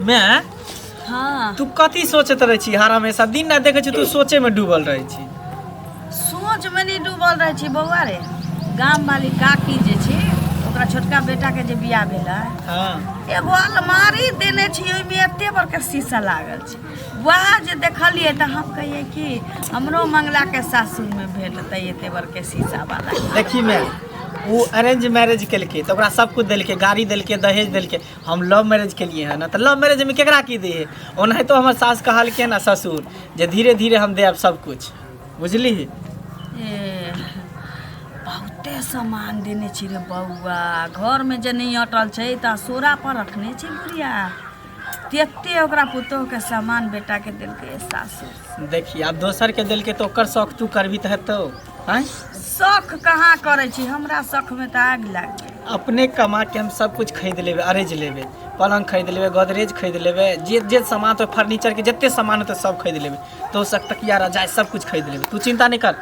मैं हाँ। तू कथी सोचैत रहै छी हर हमेशा? दिन राति देखै छी तू सोचे में डूबल रहै छी। सोच में नहीं डूबल रहै छी बौआ रे। गाम वाली काकी जे छी, ओकरा छोटका बेटा के जे बियाह भेलै, एगो अलमारी देने छी, ओहिमे एते बड़का शीशा लागल छै। वएह जे देखलियै तऽ हम कहियै कि हमरो मंगला के सासुर में भेटतै एते बड़के शीशा वाला। देखी मैं, वो अरेंज मैरिज केलकै तऽ ओकरा सब कुछ देलकै, गाड़ी देलकै, दहेज देलकै। हम लव मैरिज केलियै हँ ने, तऽ लव मैरिजमे केकरा की दै है? ओनाहितो हमर सास कहलकै ने ससुर जे धीरे धीरे हम देब सब कुछ, बुझलिही? ए, बहुते सामान देने छी रे बौआ। घरमे जे नहि अटल छै तऽ असोरा पर रखने छै बुढ़िया। तेते ओकरा पुतोहके सामान बेटाके देलकै सासुर। देखी, आब दोसरके देलकै तऽ ओकर शौक तू करबी तऽ हेतौ? आँय? शौक कहाँ करै छी, हमरा शौकमे तऽ आगि लागि गेल। अपने कमा के हम सब कुछ खरीद लेबै, अरेज लेबै, पलङ्ग खरीद लेबै, गोदरेज खरीद लेबै, जे जे सामान तो फर्नीचरके जते सामान होतै सब खरीद लेबै, तोशक, तकिया, रजाइ सब कुछ खरीद लेबै। तू चिंता नहि कर।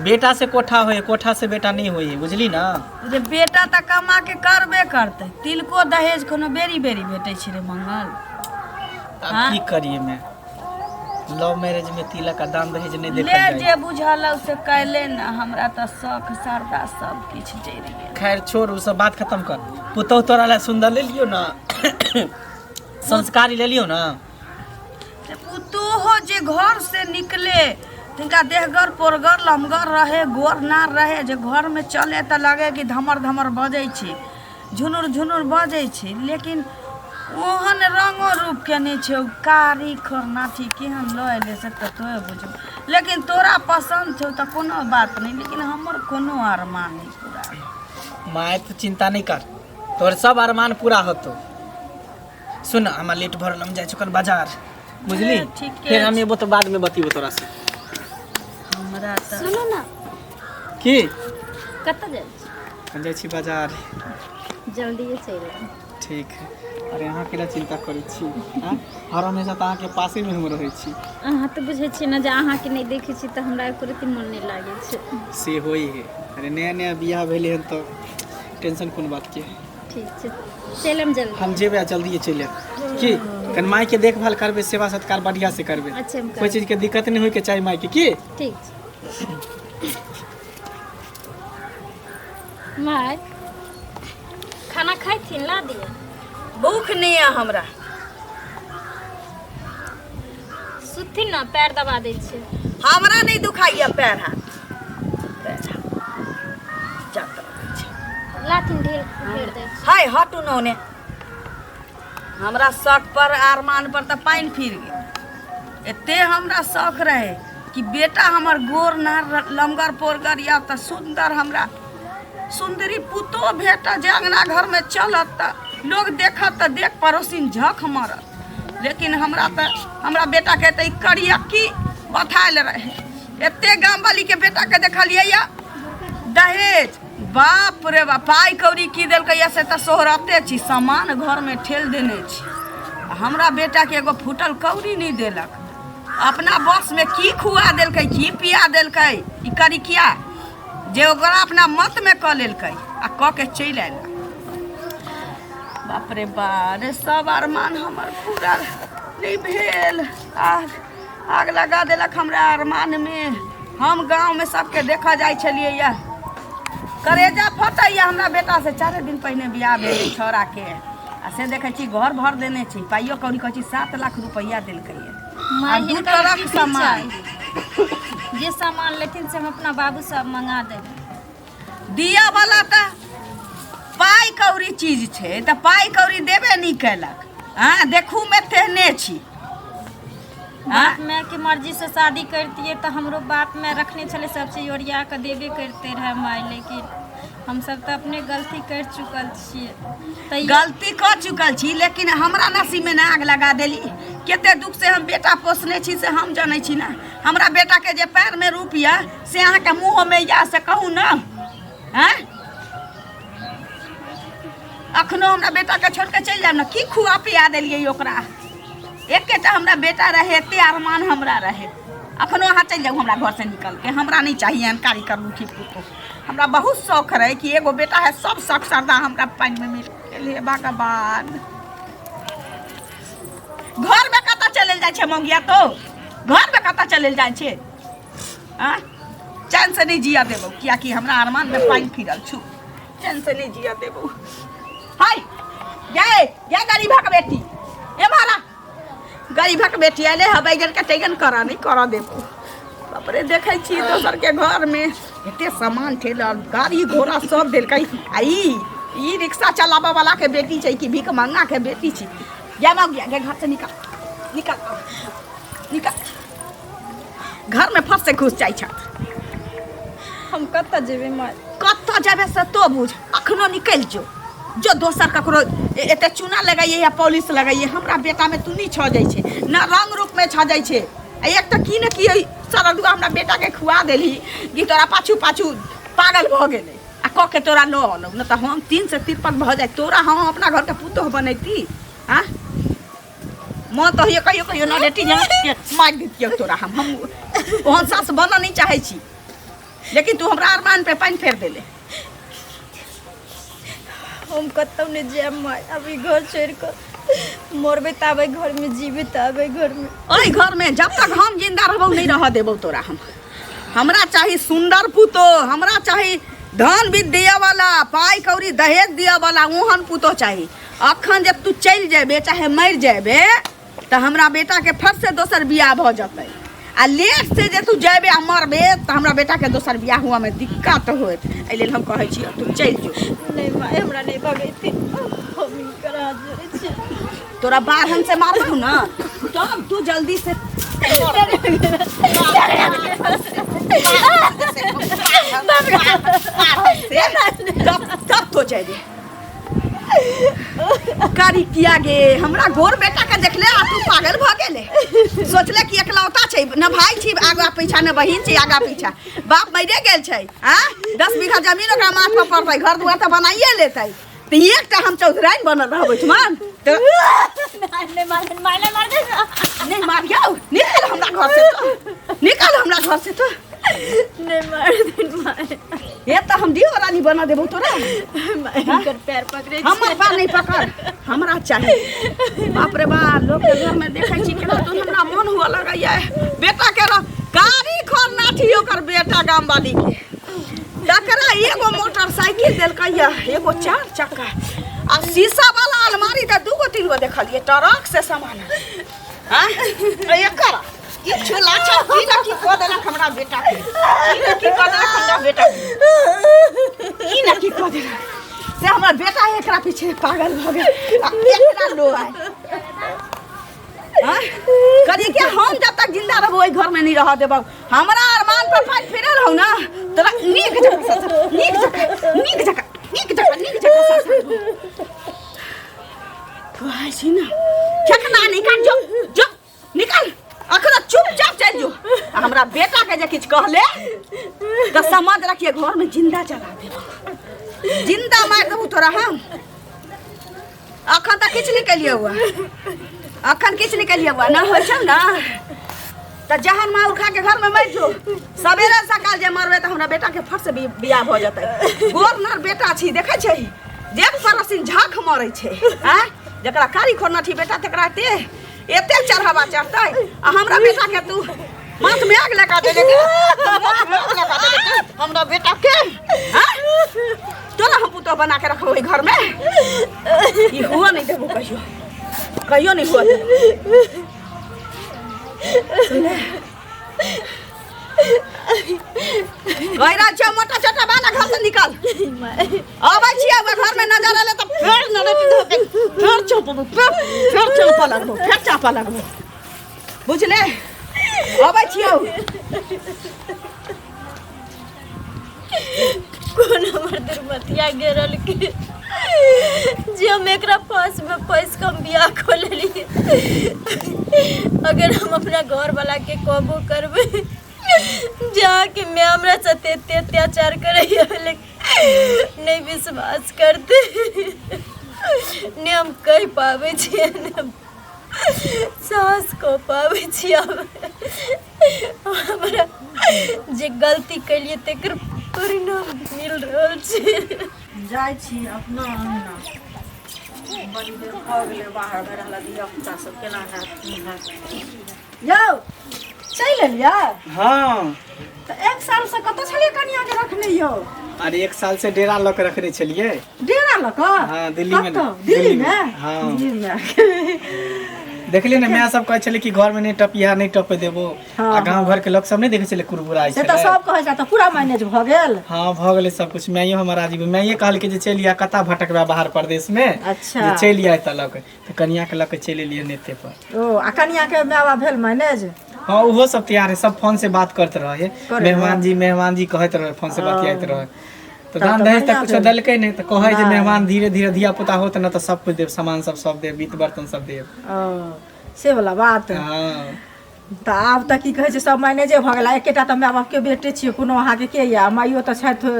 बेटा से कोठा होय, कोठा से बेटा नहीं होय, बुझली ना? जे बेटा तऽ कमा के करबे करतै। तिलको दहेज कोनो बेरी बेरी भेटै छै रे मंगल? आब हाँ? की करिए मैं, लव मैरिज में तिलक आ दान दहेज नहीं ले देखल जाए। जे बुझल हौ से कैले ने, हमरा तऽ शौख श्रद्धा सब किछु जरि गेल। खैर छोड़, उ सब बात खत्म कर। पुतोह तोरा ला सुंदर ले लियो ना, संस्कारी ले लियो ना। ते पुतोहो जे घर से निकले तिनका देहगर पोरगर लमगर रहे, गोर नार रहे, जे घरमे चले तऽ लगे कि धमर धमर बजै छै, झुनुर झुनुर बजै छै। लेकिन ओहन रंगो रूपके नहि छै। ओ कारी खरनाठी केहन लऽ एलै से तऽ तोहे बुझू। लेकिन तोरा पसन्द छौ तऽ कोनो बात नहि, लेकिन हमर कोनो अरमान नहि पूरा भेल। माय, तू चिंता नहीं कर, तोहर सब अरमान पूरा होतो। सुन, हमरा लेट भर, हम जाइ छी बाजार, बुझली? ए, ठीके फेर हम छै। एबो तऽ बादमे बतेबो तोरा से। हमरा तऽ सुनू ने। की? कतऽ जाइ छी? हम जाइ छी बाजार। जल्दिए चलि आयब। ठीक है। अरे, अहाँ केला चिंता करै छी? आँय? हर हमेशा तऽ अहाँके पासेमे हम रहै छी। अहाँ तऽ बुझै छियै ने जे अहाँके नहि देखै छी तऽ हमरा एको रत्ती मन नहि लागै छै। से होइ है। अरे, नया नया बियाह भेलै हन तऽ टेंशन कोन बातके? ठीक छै, चलि आयब जल्दी। हम जेबै आ जल्दिए चलि आयब। की कनि मायके देखभाल करबै, सेवा सत्कार बढ़िआँ से करबै। अच्छा, हम कोइ करबै। चीजके दिक्कत नहि होइके चाही मायके। की? ठीक छै माय। खाना खाइथिन? ला दिअ। भूख नहि यऽ हमरा। सुतथिन ने, पैर दबा दै छियै। हमरा नहि दुखाइया पैर हाथ, पैर हाथ जात रहै छै। लाथिन, ढेर ढेर दै छी। हाय, हटू ने ओने। हमरा शौक पर, अरमान पर तऽ पानि फिर गेल। एते हमरा शौक रहे कि बेटा हमर गोर नार लमगर पोरगर या तऽ सुन्दर हमरा सुन्दरी पुतो भेटत, जे अङ्गना घरमे चलत तऽ लोग देखत तऽ देख पड़ोसिन झख मारत। लेकिन हमरा तऽ हमरा बेटाके तऽ ई करियक्की बथायल रहे। एते गामवालीके बेटाके देखलियै या दहेज, बाप रे बाप, पाइ कौड़ी की देलकै या से तऽ सोहरते छी, सामान घरमे ठेल देने छी। आ हमरा बेटाके एगो फूटल कौड़ी नहि देलक। अपना बसमे की खुआ देलकै, की पिया देलकै ई करिकिया जे ओकरा अपना मतमे कऽ लेलकै आ कऽ के चलि आयल। बाप रे बा रे, सब अरमान हमर पूरा नहि भेल। आग आग लगा देलक हमरा अरमानमे। हम गाँवमे सबके देखऽ जाइ छलियै यऽ, करेजा फटैया हमरा बेटा से। 4 दिन पहिने बियाह भेलै छौड़ाके आ से देखै छी घर भर देने छी, पाइयो कौड़ी कहै छी 7 लाख रुपैआ देलकै। माय, आ दू हिनकर ट्रक की सामान। चाही? जे सामान लेथिन से हम अपना बाबू सब मंगा देबै। दिया वाला तऽ पाइ कौड़ी चीज छै तऽ पाइ कौड़ी देबे नहि केलक। हँ, देखू मे तेहने छी। बाप माय के मर्जी से शादी करतियै तऽ हमरो बाप माय रखने छलै, सब चीज ओरिया कऽ देबे करते रहै माय। लेकिन हमसब तऽ अपने गलती कर चुकल छियै तैयो। गलती कऽ चुकल छी, लेकिन हमरा नसीबमे ने आग लगा देली। कते दुख से हम बेटा पोसने छी से हम जनै छी ने। हमरा बेटाके जे पैरमे रूप यऽ से अहाँके मुँहमे यऽ, से कहू ने? आँय, अखनो हमरा बेटाके छोड़ि कऽ चलि जायब ने? की खुआ पिया देलियै ओकरा? एकेटा हमरा बेटा रहे, एते अरमान हमरा रहे। अखनो अहाँ चलि जाउ हमरा घरसँ निकलके, हमरा नहि चाही एहन कारी करूठी पुतोह। हमरा बहुत शौक रहे कि एगो बेटा है, सब शौक श्रद्धा हमरा पानिमे मिल गेल। हे भगवान। घर में कतऽ चलल जाइ छै मौगिया तो घर में कतऽ चलल जाइ छै आ चैन से नहीं जिया देबो कियाकि हमरा अरमान में पानि फिरल छु चैन से नहीं जिया देबो हाय जय जय गरीबा के बेटी ए मारा गरीबा के बेटी आले ह बैगन के टैगन करा नहीं करा देबो बाप रे देखै छी दोसर के घर में एते सामान ठेलल गाड़ी घोड़ा सब देलकै आ ई ई रिक्शा चलाबऽ वाला के बेटी छै कि भीख मंगा के बेटी छै जा मौगिया गे घर से निकल निकल निकल घर में फट से घुस जाइ छ हम कतऽ जेबै माय कतऽ जेबै से तो बुझ अखनो निकलि जो जो दोसर ककरो एते चूना लगाइए या पॉलिश लगाइए हमरा बेटा में तू नहीं छऽ जाइ छै न रंग रूप में छऽ जाइ छै आ एक तऽ की ने की सरदुआ हमरा बेटा के खुआ देलही कि तोरा पाछू पाछू पागल भऽ गेलै आ कऽ के तोरा लऽ अनौ न तऽ हम 3 से 53 भऽ जाइ तोरा हम अपना घरके पुतोह बनैती आँ माँ तऽ होइए कहियो कहियो नरेटी जे मारि दितियौ तोरा हम हम ओहन सास बनऽ नहि चाहै छी लेकिन तू हमरा अरमान पे पानि फेर देले हम कतौ नहि जायब माय अभी घर छोड़ि कऽ मरबै तऽ आबै घरमे जीबै तऽ आबै घरमे ओहि घरमे जब तक हम जिंदा रहबौ नहि रहऽ देबौ तोरा हम हमरा चाही सुंदर पुतोह हमरा चाही धन भी दिअ वाला पाइ कौड़ी दहेज दिअ वाला ओहन पुतोह चाही अखन जब तू चलि जेबे चाहे मरि जेबे तऽ हमरा बेटाके फेर से दोसर बियाह भऽ जेतै आ लेट से जे तू जेबे आ मरबे तऽ हमरा बेटाके दोसर बियाह हुअमे दिक्कत होत एहि लेल हम कहै छियौ तू चलि जो नहि माय हमरा नहि भगैती हम हिनकर हाथ जोड़ै छी तोरा बारहन से मारबौ ना तब तू जल्दी से तब तब तो जाएबे करी किया गे हमरा गोर बेटा के देखले आ तू पागल भ गेले सोचले कि एकलौता छै न भाई छी आगा पीछा न बहिन छै आगा पीछा बाप मरे गेल छै आ 10 बीघा जमीन ओकरा माथ पर पड़तै घर दुआर तऽ बनाइए लेतै तऽ एकटा हम चौधराइन बनल रहबै मान तऽ नहीं मार मार मार दे नहीं मारियौ निकल हमरा घर से तो निकल हमरा घर से तो नहीं मार दे मार ये तऽ हम दियो रानी बना देबौ तोरा हिनकर पैर पकड़े हमर पा नहीं पकड़ हमरा चाही बाप रे बा लोग के घर में देखै छी केना तो हमरा मन हुआ लगैया बेटा के कारी खोर नाठी ओकर बेटा गाम वाली के तकरा एगो मोटरसाइकिल देलकै या एगो चार चक्का आ शीशा वाला अलमारी तऽ दूगो तीन गो देखलियै ट्रक से सामान आँ एकर ई छुला छा की ना की कऽ देलक हमरा बेटा के की ना की कऽ देलक हमरा बेटा के की ना की कऽ देलक से हमरा बेटा एकरा पीछे पागल भऽ गेल आ एकरा लो आय आँय? करिए कि हम जब तक जिंदा रहबो ओहि घर में नहीं रह देबो हमरा अरमान पर पानि फिरल हौ ना तोरा नीक जकाँ ससुर नीक जकाँ नीक जकाँ नीक जकाँ नीक जकाँ ससुर तू आइ छी ना ठेकना निकाल जो जो निकाल अखन चुपचाप चलि जो आ हमरा बेटा के जे किछु कहले तऽ समझ रखिए घर में जिंदा जला देबो जिंदा मारि देबो तोरा हम अखन तऽ किछु नहि केलियै हुआ अखन किछु नहि केलियै हुआ ना होइ छौ ना तऽ जहन माउर खा के घरमे मरि जो सवेरे सकाल जे मरबै तऽ हमरा बेटाके फट से बियाह भऽ जेतै गोर नर बेटा छी देखै छै जेब परसिन झाँख मरै छै आँय जकरा कारी खोरना छी बेटा तकरा एते एते चढ़ावा चढ़तै आ हमरा बेटाके तू माथ में आग लगा देने के माथ में आग लगा देने के हमरा बेटा के हाँ? तोरा हम पुतोह बना के रखबो ओहि घर में ई हुआ नहीं देबो कहियो कहियो नहीं हुआ देबो सुनले कहि रहल छियौ मोटा छोटा बाना घर से निकल अबै छियै ओहि घर में नजर एलै तऽ फेर नजर धो के फेर चौपबो फेर फेर चौपा लगबो फेर चापा लगबो बुझले अबै छियौ कोन हमर दुर्मतिया गेरल के जे हम एकरा पास में पैस कम बियाह कऽ लेलियै अगर हम अपना घर वाला के कहबो करबै जे अहाँके माय हमरा साथे एते अत्याचार करैया लेकिन नहि विश्वास करतै नहि हम कहि पाबै छियै नहि हम साहस कऽ पाबै छी आब हमरा जे गलती केलियै तकर परिणाम मिल रहल छै जाइ छी अपना अङ्गना बड़ी देर भऽ गेलै बाहर मे रहला धिया पुता सब केना हैत की हैत। यौ चलि एलियै? हाँ। तऽ एक साल से कतऽ छलियै कनिया के रखने यौ? अरे एक साल से डेरा लऽ के रखने छलियै। डेरा लऽ कऽ? हाँ, दिल्ली में। कतऽ? दिल्ली में? हाँ। दिल्ली में। देखलियै ने, माय सब कहै छलै कि घर में नहि टपिहा, नहि टपे देबो। हाँ, आ गाँव घर के लोग सब नहि देखै छलै कुरबुराइ से तऽ छलै। सब कहै छै, तऽ पूरा मैनेज भऽ गेल? हाँ भऽ गेलै सब कुछ। माइयो हमर राजी भेल। माइये कहलकै जे चलि आ, कतऽ भटकबै बाहर परदेश में। अच्छा। जे चलि आ एतऽ लऽ के, तऽ कनिया के लऽ के चलि एलियै नेते पर। ओ आ कनिया के माय बाप भेल मैनेज? हाँ ओहो सब तैयार है, सब फोन से बात करते रहे। करे मेहमान जी मेहमान जी कहैत रहे, फोन से बतियाइत रहे। तऽ तब दान तऽ दहेज तऽ बढ़िआँ कुछो भेल। देलकै नहि, तऽ कहै जे नहि। मेहमान धीरे धीरे धिया पुता होत ने तऽ सब कुछ देब, सामान सब सब देब, बीत बर्तन सब देब। ओ से वाला बात। हाँ। तऽ आब तऽ की कहै छै सब मैनेजे भऽ गेल। एकेटा तऽ माय बापके बेटे छियै, कोनो अहाँके के यऽ, माइयो तऽ छथि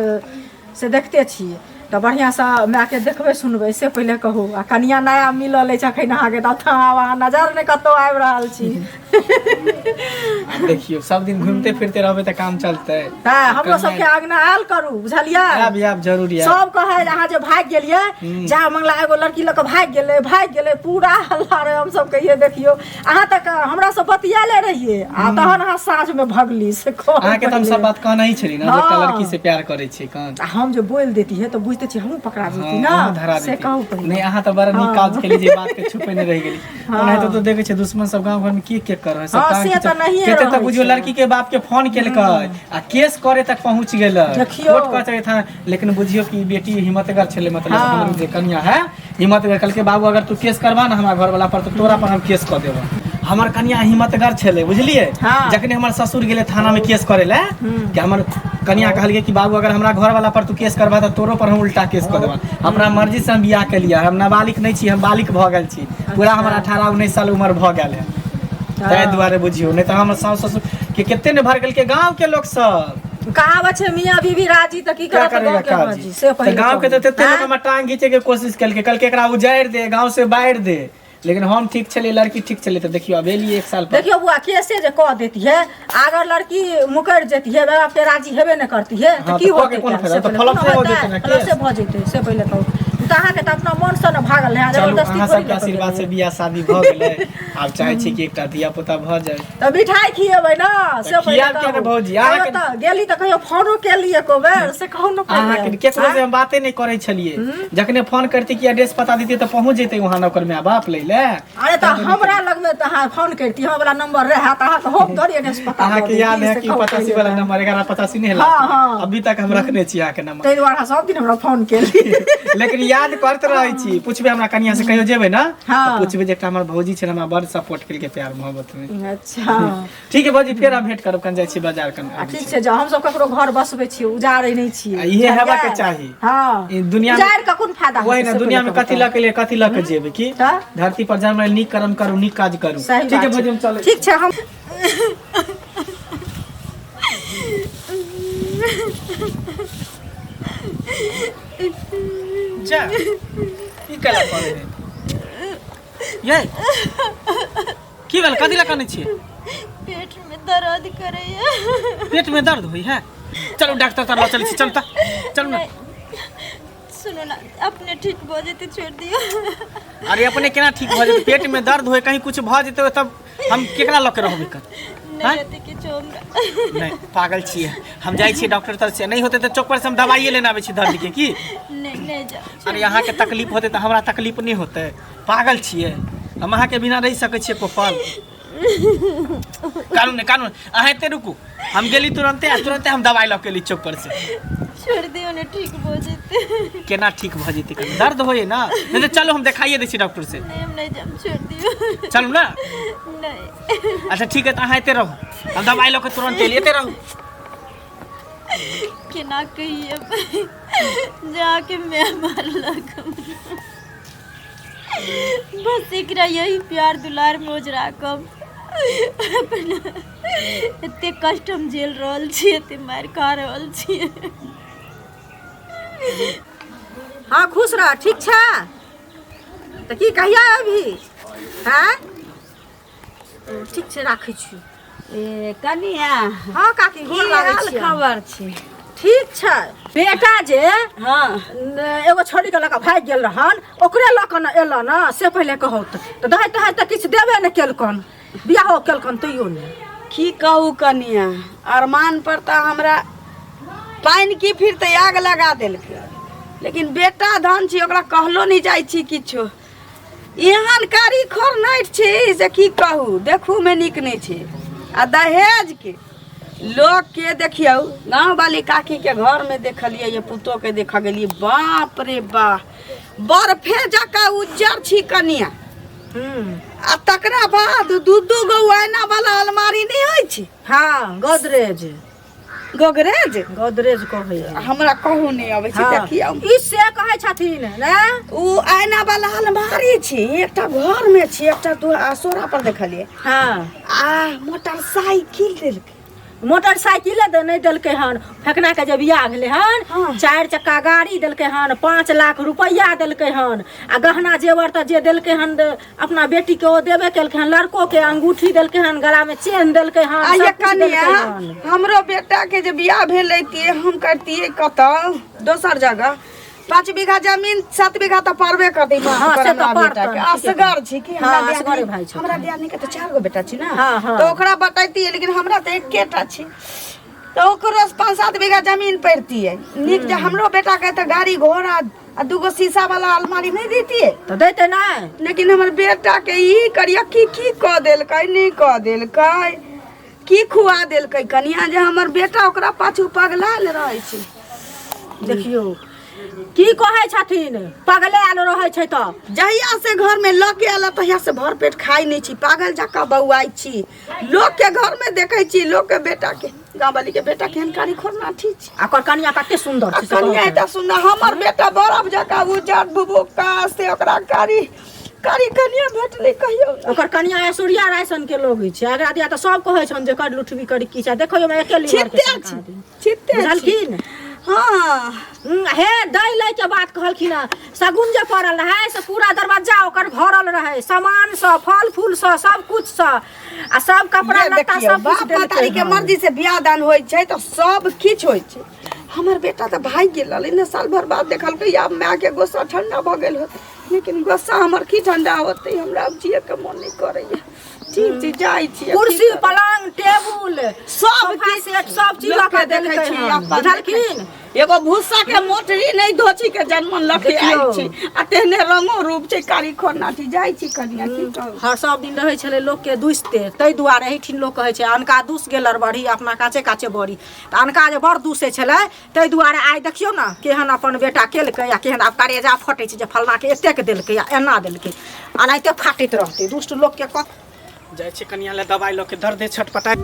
से देखते छियै। तऽ बढ़िआँसँ मायके देखबै सुनबै से पहिले कहू। आ कनिया नया मिलल अछि अखन अहाँके, तऽ आब अहाँ नजर नहि कतहु आबि रहल छी। आब देखियौ सब दिन घूमते फिरते रहबै तऽ काम चलतै? तऽ हमरो सबके अङ्गना आयल करू, बुझलियै? आयब आयब, जरूर आयब। सब कहै अहाँ जे भागि गेलियै, जा मंगला एगो लड़की लऽ कऽ भागि गेलै, भागि गेलै, पूरा हल्ला रहै। हमसब कहियै देखियौ अहाँ तक हमरा सब बतियाले रहियै आ तहन अहाँ साँझ में भगली से कहू। अहाँके तऽ हम सब पहिले। बात कहने ही छली ने जे एकटा हाँ। लड़की से प्यार करै छी कन। आ हम जे बोलि देती है तऽ बुझते छियै हमहूँ पकड़ा हाँ, जेती अहूँ ने, धरा से देती। कहू पहिले। नहि अहाँ तऽ बड़ा नीक हाँ। काज केली जे बात के छुपेने रहि गेली। ओनाहितो तऽ देखै छै दुश्मन सब गाँव घर में के के कर सब हाँ, टांग से खींचल। तऽ नहिये कते तऽ रहै बुझियौ छै। लड़की के बाप के फोन केलकै आ केस करे तक पहुंच गेलै। देखियौ। कोर्ट कचहरी थाना, लेकिन बुझियौ कि बेटी हिम्मतगर छलै, मतलब हाँ। हमर जे कनिया है हिम्मतगर, कहलकै बाबू अगर तू केस करबा ने हमरा घर वाला पर तऽ तोरा पर हम केस कऽ देबो। हमर कनिया हिम्मतगर छलै, बुझलियै? हाँ। जखने हमर ससुर गेलै थाना में केस करे ला कि हमर कनिया कहलकै कि बाबू अगर हमरा घर वाला पर तू केस करबा तऽ तोरो पर हम उल्टा केस कऽ देबा। अपना मर्जी से हम बियाह केलियै, हम नाबालिग नहि छी, हम बालिग भऽ गेल छी पूरा, हमर 18-19 साल उम्र भऽ गेल है। ताहि दुआरे बुझियौ, नहि तऽ हमर सासु ससुर के कते ने भर गेलकै गाँव के लोक सब। कहावत छै मियाँ बीबी राजी तऽ की क्या करत करेगा गाँव के काजी मर्जी से तऽ पहिले गाँव के कहू। तऽ तते लोक आँय? हमर टांग घीचे के कोशिश केलकै, कहलकै एकरा उजाड़ि दे, गाँव से बाहर दे, लेकिन हम ठीक छलियै, लड़की ठीक छलै, तऽ देखियौ आब एलियै एक साल पर। देखियौ बुआ, केसे जे कऽ देती है, अगर लड़की मुकरि जेती है, माय बाप के राजी हेबे नहि करती है, तऽ हाँ, की तऽ कऽ होतै? के कोन से फायदा? तऽ पहिले फलप कोनो से हो होतै? जेतै ने फलप से केस। भऽ जेतै से पहिले कहू। तऽ अहाँके तऽ अपना मनसँ ने भागल है, चलू जबरदस्ती अहाँ थोड़ी सबके ने कऽ आशीर्वाद से गेलै। बियाह शादी भऽ गेलै, आब चाहै छी कि एकटा धिया पुता भऽ जाय। तऽ मिठाई खिएबै ने से तऽ पहिले खियाब किया ने कहू। भौजी? कहियो अहाँके- तऽ गेली तऽ कहियो फोनो केली एको बेर से कहू ने पहिले। अहाँके केकरो से हम बाते नहि करै छलियै, जखने फोन करती कि एड्रेस पता देती तऽ पहुँच जेतै वहाँ नौकर माय बाप लै ले। अरे तऽ हमरा लगमे तऽ अहाँ फोन करती, हमरा वाला नंबर रहै तऽ अहाँके हम थोड़ी एड्रेस पता दऽ अहाँके देती, याद है से कि कहू 85 पहिले। वाला नंबर 1185 नहीं है? हाँ, हाँ। अभी तक हम रखने छी अहाँके नंबर। ताहि दुआरे अहाँ सब दिन हमरा फोन केली। लेकिन याद करते रहै छी। पूछबै हमरा कनिया से कहियो जेबै ने हाँ। तऽ पूछबै जे एकटा हमर भौजी छै हमरा बड़ सपोर्ट केलकै प्यार मोहब्बत में। अच्छा ठीक है भौजी, फेर हम भेंट करब, कन जाइ छी बाजार कन। आ ठीक छै, जाउ। हमसब ककरो घर बसबै छियै, उजाड़ै नहि छियै। आ इहे हेबाक बुझलियै? चाही। हँ। ई दुनिया में- उजाड़ि कऽ कोन फायदा वही हेतै ने से दुनिया में पहिले कथी कहू। लऽ के लिए कथी लऽ के जेबै की तऽ? धरती पर जन्म लेल नीक कर्म करू, नीक काज करू। सही ठीक है बात भौजी, हम छै। चलै। ठीक छै। हम जा की केला करे है ये? की भेल, कथी लए कानै छियै? पेट में दर्द करैया। पेट में दर्द होइ है? चलू डॉक्टर तर लऽ चलै छी, चलू तऽ चलू ने। सुनू ना, अपने ठीक भऽ जेतै, छोड़ि दियौ। अरे अपने केना ठीक भऽ जेतै? पेट में दर्द होय, कहीं कुछ भऽ जेतै तब हम केकरा लऽ के रहबै कन? नहि आँय? हेतै किछो हमरा। नहि पागल छियै, हम जाइ छियै डॉक्टर तर से, नहि होतै तऽ चौक पर से हम दवाइए लेने आबै छी दर्द के की। नहि नहि, जाउ। अरे अहाँके तकलीफ होतै तऽ हमरा तकलीफ नहि होतै? पागल छियै, हम अहाँके बिना रहि सकै छियै कोपल? कानू नहि, कानू नहि। अहाँ एते रुकू, हम गेली तुरन्ते आ तुरन्ते हम दवाइ लऽ के एली चौक पर से। छोड़ि दियौ ने, ठीक भऽ जेतै। केना ठीक भऽ जेतै? कनि दर्द होइए ने। नहि तऽ चलू, हम देखाइए दै छी डॉक्टर से। नहि, हम नहि जायब, छोड़ि दियौ। चलू ने। नहि। अच्छा ठीक है, तऽ अहाँ एते रहू, हम दवाइ लऽ के तुरन्त एली, एते रहू। केना कहिए जाके मैं मारलक हमरा। बस एकरा यही प्यार दुलार में ओझरा कऽ अपना एते कष्ट हम झेल रहल छी, एते मारि खा रहल छी। हाँ खुश रह। ठीक छै तऽ की कहिया अभी? आँय ठीक छै, राखै छी। ए कनिया। हाँ काकी, गोर की लागै हाल छी। खबर छै? ठीक छै। बेटा जे हाँ एगो छोड़ी के लऽ कऽ भागि गेल रहन, ओकरे लऽ कऽ ने एलऽ ने, से पहिले कहू तऽ दहेज तहेज तऽ किछु देबे नहि केलकन, बियाहो केलकन तैयो नहि। की कहू कनिया, अरमान पर तऽ हमरा पानि की फिर तऽ आग लगा देलकै, लेकिन बेटा धन छी, ओकरा कहलो नहि जाइ छी किछो। एहन कारी खोरनाइट छी से की कहू, देखूमे नीक नहि छै। आ दहेजके लोकके देखियौ, गाँववाली काकीके घरमे देखलियै, ये पुतोहके देखऽ गेलियै, बाप रे बाप, बर्फे जकाँ उज्जर छी कनिया। आ तकरा बाद दू दू गो आइना वाला अलमारी नहि होइ छै? हाँ, गोदरेज। गोदरेज, गोदरेज कहै है। हमरा कहू नहि अबै छै। हाँ। देखियौ, ई से कहै छथिन ने। ओ आइना वाला अलमारी छै, एकटा घर में छै, एकटा असोरा पर देखलियै। आ मोटरसाइकिल देलकै। मोटरसाइकिले दे नहि देलकै हन। फेकना के जे बियाह भेलै हन, 4 चक्का गाड़ी देलकै हन, 5 लाख रुपैआ देलकै हन, आ गहना जेवर तऽ जे देलकै हन अपना बेटी के ओ देबे केलकै हन, लड़को के अंगूठी देलकै हन, गला में चेन देलकै हन, आ ये सब कुछ देलकै कनिया हन। हमरो बेटा के जे बियाह भेलै ते हम करतियै कतऽ दोसर जगह, 5 बीघा जमीन 7 बीघा तऽ पड़बे करतै माथ हाँ, पर से तऽ हमरा बेटा के। पड़तनि, ठीके। असगर छी कि हाँ, हमरा असगरे भाय छथिन। हमरा दियादनी के तऽ 4 गो बेटा छी ने, हाँ, हाँ। तऽ ओकरा बतैतियै, लेकिन हमरा तऽ एकेटा छी, तऽ ओकरो 5-7 बीघा जमीन पड़तियै नीक जे हमरो बेटा के तऽ गाड़ी घोड़ा आ 2 गो शीशा वाला अलमारी नहि दैतियै? तऽ दैते नहि। लेकिन हमर बेटा के ई करिया की की कऽ देलकै, नहि कऽ देलकै, की खुआ देलकै कनिया जे हमर बेटा ओकरा पाछू पगलायल रहै छै। देखियौ की कहै छथिन, पगलायल रहै छै तऽ। जहिया से घर में लऽ के आयल तहिया से भर पेट खाइ नहि छी, पागल जकाँ बौआइ छी। लोक के घर में देखै छी लोक के बेटा के, गाँववाली के बेटा केहन कारी खोरना ठीक छै। आ ओकर कनिया कते सुन्दर आ छै से कनिया कहू। एते सुन्दर, हमर बेटा बरफ जकाँ उज्जर बुबुका, से ओकरा कारी कारी कनिया भेटलै, कहियौ ने। ओकर कनिया ऐश्वर्या राय सन के लोग छै। अगरा दिया तऽ सब कहै छन जे कर लुठबी करी की छै, देखो ओहिमे एके लीवर के छिते छन छी, आदमी। छिते छी। बुझलखिन? हाँ। हे दै लै के बात कहलखिन हँ, शगुन जे पड़ल रहै से पूरा दरवाजा ओकर भरल रहै सामान सँ, फल फूल सँ, सब कुछ सँ, आ सब कपड़ा ये लत्ता देखियौ, सब कुछ बाप देलकै महतारी के हन। मर्जी से बियाह दान होइ छै तऽ सब किछु होइ छै। हमर बेटा तऽ भागि गेल रहलै ने, साल भर बाद देखलकै, आब माय के गुस्सा ठंडा भऽ गेल होतै, लेकिन गुस्सा हमर की ठंडा होतै, हमरा आब जिए के मन नहि करैया। ठीक छै, जाइ छी। कुर्सी पलंग टेबुल सब सोफा सेट सब चीज लऽ लोकके कऽ देखै देलकै छी, हन। अपन बुझलखिन? एगो भूसा के मोटरी नहि धोची के जनमन लके आयल देखियौ। छी, आ तेहने रंगो रूप छै कारी खोरनाठी। जाइ छी कनिया, की कहू। हर सब दिन रहै छलै लोकके दुसिते, ताहि दुआरे एहिठिन लोक कहै छै अनका दुस गेल बड़ी अपना काचे काचे बड़ी। तऽ अनका जे बड़ दुसै छलै, ताहि दुआरे आइ देखियौ ने केहन अपन बेटा केलकै आ केहन आब करेजा फटै छै जे फलनाके एतेक देलकै आ एना देलकै, एनाहिते फाटैत रहतै दुष्ट लोकके। कत जाइ छै कनिया लए दबाइ लऽ के, दर्दे छटपटाइ।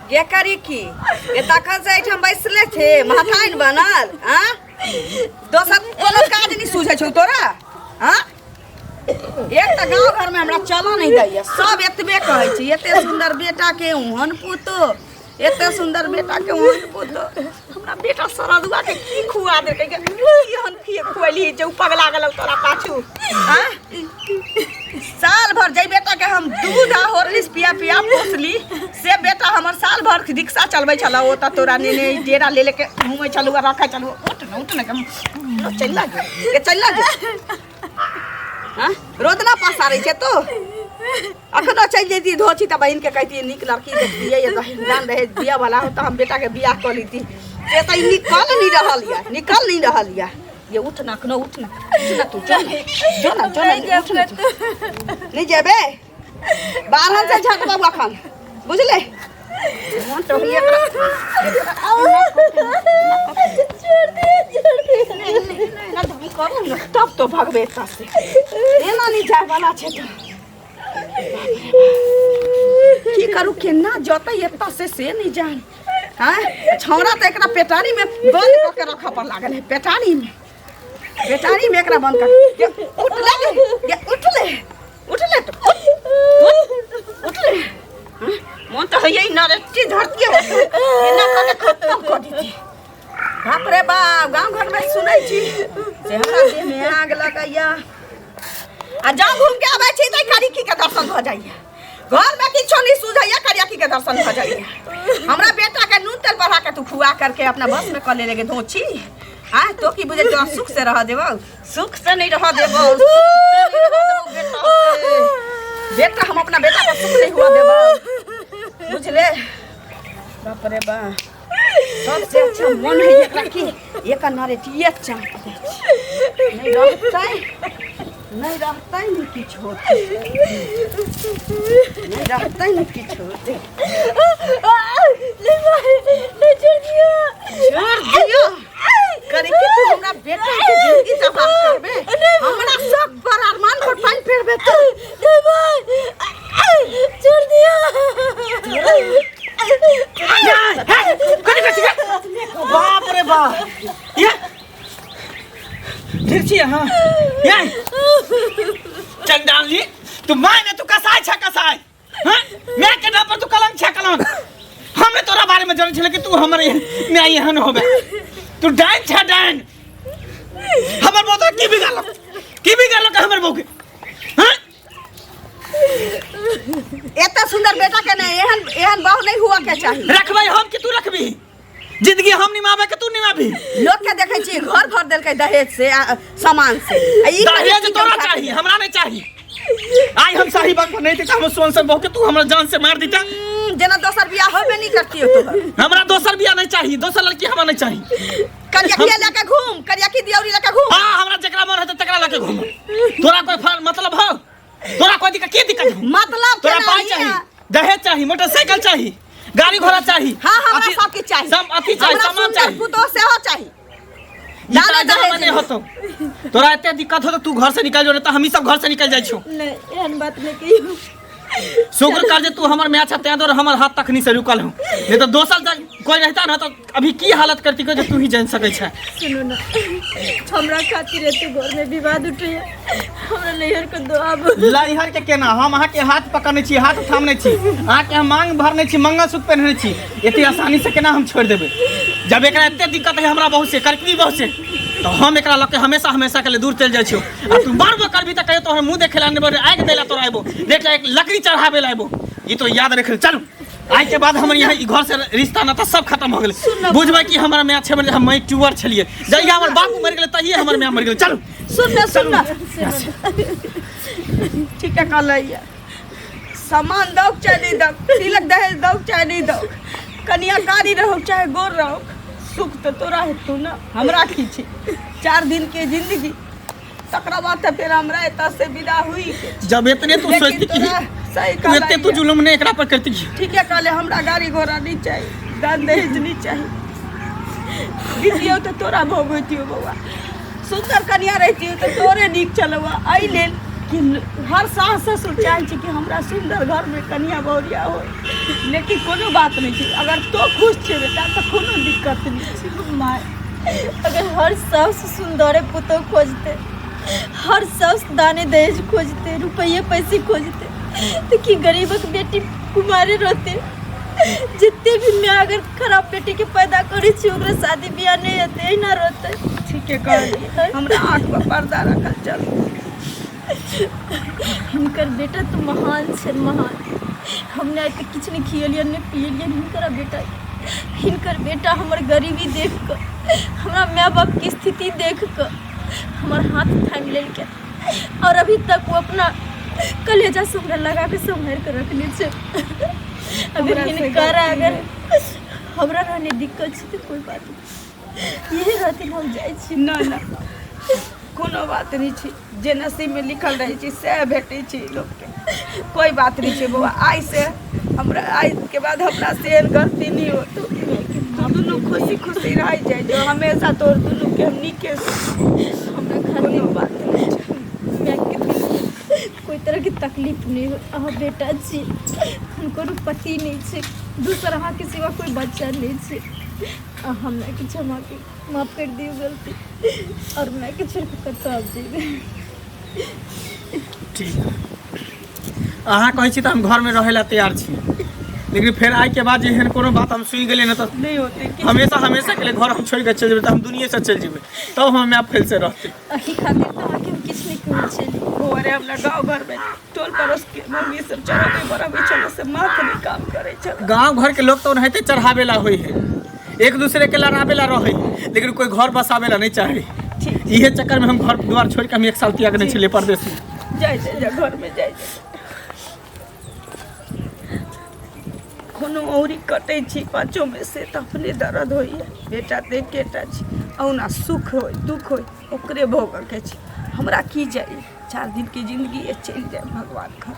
गे करी की ये तखन से एहिठाम बैसले छे महथाइन बनल? आँ, दोसर कोनो काज नहि सूझै छौ तोरा? आँ, एक तऽ गाँव घरमे हमरा चलऽ नहि दैया, सब एतबे कहै छै, एते सुन्दर बेटाके ओहन पुतोह, एते सुन्दर बेटाके ओहन पुतोह। हमरा बेटा सरदुआ के की खुआ देलकै गे? की एहन खुएली जे उ पगला गेलौ तोरा पाछू? आँ, साल भर जै बेटा के हम दूध आ हॉर्लिक्स पिया पिया पोसली, से बेटा हमर साल भर रिक्शा चलबै छल, ओ तऽ तोरा नेने डेरा ले लेके घूमै छलू आ रखै छलू। उठ ने, उठ ने, चलि गे, चलि गे। हाँ? रोदना पसारै छै तो अखनो चलि जैती धोची तऽ बहिनके कहती नीक लड़की देखतियै, ये तऽ दान दहेज दिअ वाला हो तऽ हम बेटाके बियाह कऽ लीती। से तऽ ई निकल नहि रहल यऽ, निकल नहि रहल यऽ। ये उठ ना, अखनो उठ ना, उठ ना तू, जो ना, जो ना, जो ना, उठ ना तू। नहि जेबे बारहन से झट बाबू अखन, बुझले? मोन तऽ होइए करू ने तब तो भगबे एतऽ से, एना नहि जाय वाला छै। तऽ की करू, केना जतै एतऽ से नहि जान। आँय, छौड़ा तऽ एकरा पेटारीमे बंद कऽ के रखऽ पर लागल है, पेटारीमे, पेटारीमे एकरा बंद कर। ये, उठ ले गे, ये, उठ ले, उठ ले तो, उठ, उठ, उठ ले। हाँ, मन तऽ होइए नरेटी धरती एना कऽ के खत्म कऽ देती। बाप रे बाप, गाँव घरमे सुनै छी से हमरा देहमे आग लगैया। आ जँ घूम के आबै छी तऽ करिकी के दर्शन भऽ जाइए घर में किछो नहीं सुझैया करियकी के दर्शन भऽ जाइए हमरा बेटा के नून तेल बढ़ा के तू खुआ करके अपना बस में कऽ ले लेगे धोची हाँ तो की बुझे तोरा सुख से रह देबौ सुख से नहीं रह देबौ सुख से नहीं रह देबौ बेटा से। बेटा हम अपना बेटा को सुख नहीं हुआ देबौ बुझले बाप रे बा सबसे अच्छा मन है एकरा की एकर नरेटिए चाप दै छै नहीं रहतै नहीं रहतै नहीं किछु होतै नहीं रहतै नहीं किछु होतै नहीं छोड़ दियो छोड़ दियो करे के तू हमरा बेटा के जिंदगी तबाह करबे हमरा सब पर अरमान पर पानी फेरबे तू नहीं भाई छोड़ दियो बाप रे बाप ये फिर छी अहाँ ये चंडाल जी तू माय ने तू कसाई छा कसाई हाँ मैं के नाम पर तू कलंक छा कलंक हमने तोरा बारे में जानै छले कि तू हमर मैं एहन होबे तू डाइन छा डाइन हमर बहू तोरा की बिगाड़लक की बिगाड़लक हमर बहू के हाँ एते सुंदर बेटा के नहीं एहन एहन बहू नहीं हुआ के चाही रखबै हम कि तू रखबी जिंदगी हम निमाबे के तू निमाबी लोग के देखै छी घर भर देलकै दहेज से आ, सामान से आ ई दहेज कहे तोरा चाही हमरा नहीं चाही आई हम सही बात पर नहीं थे हम सोन सन बहू के तू हमरा जान से मार दीता जेना दोसर बियाह होबे नहीं करती हो तोहर हमरा दोसर बियाह नहीं चाही दोसर लड़की हमरा नहीं चाही करियकिया लेके घूम करियकी दियौरी लेके घूम हाँ हमरा जकरा मन हेतै तकरा लके घूम तोरा कोई फर मतलब हो तोरा कोई दिक्कत की दिक्कत हो मतलब तोरा केना पाई हिया? चाही दहेज चाही मोटरसाइकिल चाही गाड़ी घोड़ा चाही हाँ हमरा अथी- सब किछु चाही सब अथी चाही हमरा सामान सुंदर चाही पुतोह सेहो चाही ई दादा तऽ दहेज जमाना नहि होतौ तोरा एते दिक्कत होतौ तू घर से निकल जो नहीं तऽ हमही सब घर से निकल जाइ छियौ नहीं एहन बात नहीं कहियो शुक्र कर जे तू हमर मैच है तें दुआरे हमर हाथ तखनी से रुकल हूँ नहीं तो दोसर जग कोई रहता ना तो अभी की हालत करती जे तू ही जान सकै छै सुनू ना हमरा खातिर एते घर में विवाद उठैया हमरा नैहर के दो आब लैहर के केना हम अहाँके हाथ पकड़ने छी हाथ थामने छी अहाँके हम मांग भरने छी मंगलसूत्र पहनने छी एते आसानी से केना हम छोड़ि देबै जब एकरा एते दिक्कत है हमरा बहुत से करकरी बहुत से तो हम एकरा लऽ के हमेशा हमेशा के लिए दूर चलि जाइ छियौ आ तू मारबो करबी तऽ कहियो तोहर मुँह देखे ला नहि आगि दै ला तोरा अयबो देख एक लकड़ी चढ़ाबे ला अयबो ई तो याद रख चलू आइ के बाद हमर यहाँ ई घर से रिश्ता नाता सब खत्म हो गेलै बुझबै कि हमर माय छै हम मैच्योर छलियै जहिया हमर बाप मरि गेलै तहिए हमर माय मरि गेलै चलू सुन ना सुन ना ठीक है कहलैया सामान दौ चाहे नहीं दौ तिलक दहेज दौ चाहे नहीं दौ कनिया कारी रहो चाहे गोर रहो सुख तो तोरा हेतु ना हमरा की छै चार दिन के जिंदगी तकरा बाद तऽ फेर हमरा एतऽ से विदा हुई के जब इतने तू लेकिन सोचती कि तोरा सही तू एते तू कहलैया। जुलुम ने एकरा पर करती की ठीक है कहले हमरा गाड़ी घोड़ा नहीं चाहिए दान दहेज नहीं चाहिए दितियौ तऽ तोरा भोग होइतियौ बौआ सुन्दर कनिया रहितियौ तऽ तोरे नीक चलौआ एहि लेल कि हर सास ससुर चाहै छै कि हमरा सुन्दर घरमे कनिया बहुरिया हो लेकिन कोनो बात नहि छै अगर तो खुश छै बेटा तऽ कोनो दिक्कत नहि छै माय अगर हर सास सुन्दरे पुतोह खोजते हर सास दाने दहेज खोजते रुपये पैसे खोजते तो की गरीबक बेटी कुमारे रहते जितने भी मैं अगर खराब बेटी के पैदा करे छी ओकरा शादी बियाह नहीं हेतै एहिना रहतै ठीके कहलियै हमरा आँख पर पर्दा रखल चल हिनकर बेटा तऽ महान छै महान हमने आइ तक किछु नहि खियलियन नहि पियलियन हिनकर बेटा हिनकर बेटा हमर गरीबी देख कऽ हमरा माय बापके स्थिति देख कऽ हमर हाथ थामि लेलकै और अभी तक वो अपना कलेजा से हमरा लगा के सम्हारि के रखने छै अगर हमरा से हिनकर गलती अगर हमरा रहने दिक्कत छै तऽ कोइ बात नहि इहे रहथिन हम जाइ छी ना ना कोनो बात नहि छै जे नसीबमे लिखल रहै छै सएह भेटै छै लोकके कोइ बात नहि छै बौआ आइसँ हमरा आइके बाद हमरा से एहन गलती नहि होतौ तू दुनू खुशी खुशी रहै जाइ जो हमेशा तोर दुनूके हम नीके हमरा खातिर कोनो बात नहि छै मायके कोई तरहके तकलीफ नहि हो अहाँ बेटा छी हुनकर पति नहि छै दोसर अहाँके सिवा कोई बच्चा नहि छै अहाँ हमरा क्षमा के माफ कर दियौ गलती और मायके छोड़ि कऽ कतऽ आब जेबै ठीक अहाँ कहै छी तऽ हम घरमे रहै लए तैयार छी लेकिन फेर आइ के बाद जे एहन कोनो बात हम सुनि गेलियै ने तऽ नहि होतै कि हमेशा हमेशा के लिए घर हम छोड़ि कऽ चलि जेबै, तऽ हम दुनिये से चलि जेबै, तब हम माय फैल से रहतै। एहि खातिर तऽ अहाँके हम किछु नहि कहै छली। बौआ रे, हमरा गाँव घरमे टोल पड़ोस के मम्मी सब चढ़बै बढ़बै छलै से माथ नहि काम करै छलै। गांव घर के लोग तो ओनाहिते चढ़ावे ला होई है, एक दूसरे के लड़ावे ला रहे, लेकिन कोई घर बसावे ला नहीं चाहे। ठीक। इहे चक्कर में हम घर द्वार छोड़ के हम एक साल त्याग नहीं छलिए परदेश में। जाइ जाइ जा, घरमे जाइ जाइ। कोनो औरी कटै छी पाँचोमे से तऽ अपने दर्द होइए। बेटा तऽ एकेटा छी, अहुना सुख होइ दुख होइ ओकरे भोगऽके छै, हमरा की जाइए। 4 दिनके जिन्दगी ये, चलि जायब भगवान घर।